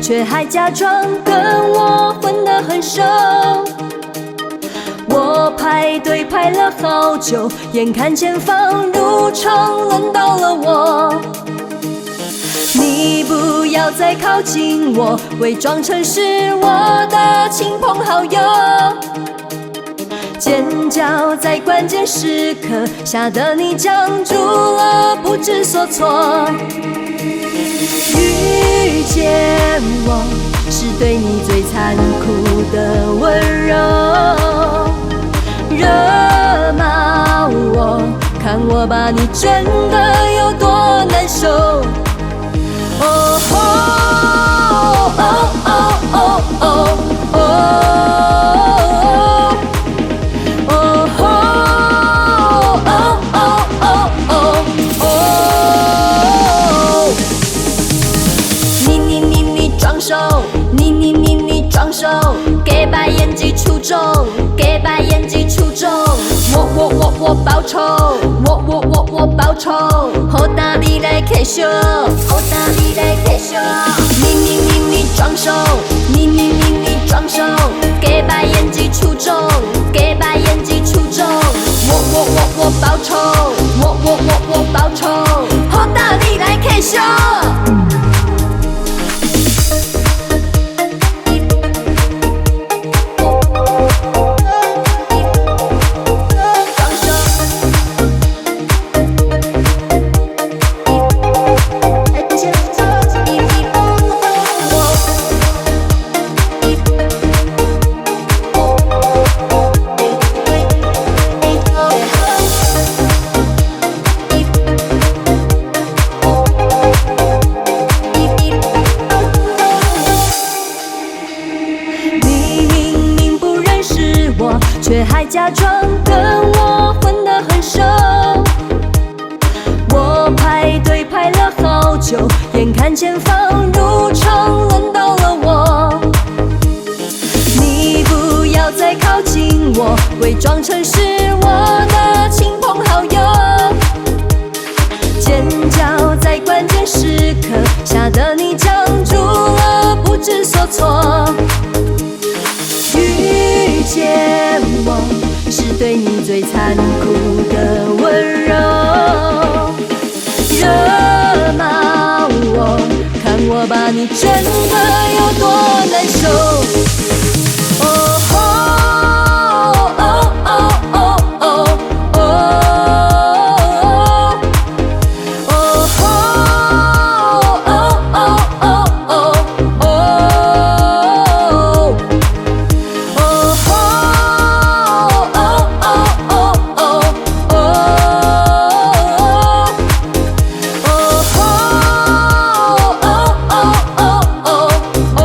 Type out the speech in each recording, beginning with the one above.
卻還假裝跟我混得很熟。我排隊排了好久，眼看前方入場輪到了我。你不要再靠近我，偽裝成是我的親朋好友。尖叫在關鍵時刻，嚇得你僵住了，不知所措。遇見我是對你最殘酷的溫柔，惹毛我，看我把你整得有多難受。哦哦哦哦哦哦哦哦哦哦哦！你你你你裝熟，你你你你裝熟，假掰演技出眾，假掰演技出眾。我我我我報仇，我我我我報仇，予大你來客笑，予大你來客笑。你你你你裝熟，你你你你裝熟，假掰演技出眾，假掰演技出眾。我我我我報仇，我我我我報仇，予大你來客笑。卻還假裝跟我混得很熟。我排隊排了好久，眼看前方入場輪到了我。你不要再靠近我，偽裝成是我的親朋好友。尖叫在關鍵時刻，嚇得你僵住了，不知所措。遇見我是對你最殘酷的溫柔，惹毛我，看我把你整得有多難受。哦哦哦哦哦哦哦哦哦哦哦。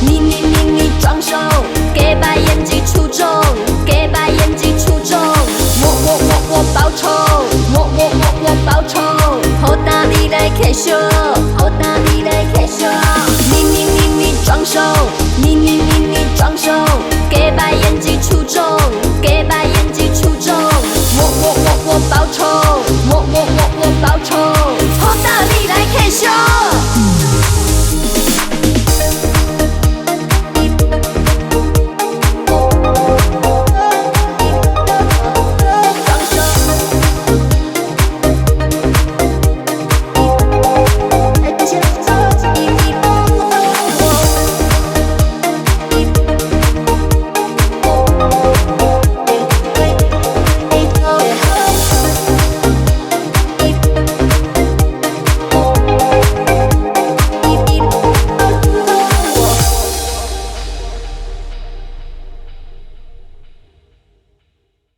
你你你你裝熟，假掰演技出眾，假掰演技出眾。我我我我報仇，我我我我報仇，予大你來客笑，予大你來客笑。你你你你裝熟，你你你你裝熟，假掰演技出眾，假掰演技出眾。我我我我報仇，我我我我報仇，予大你來客笑。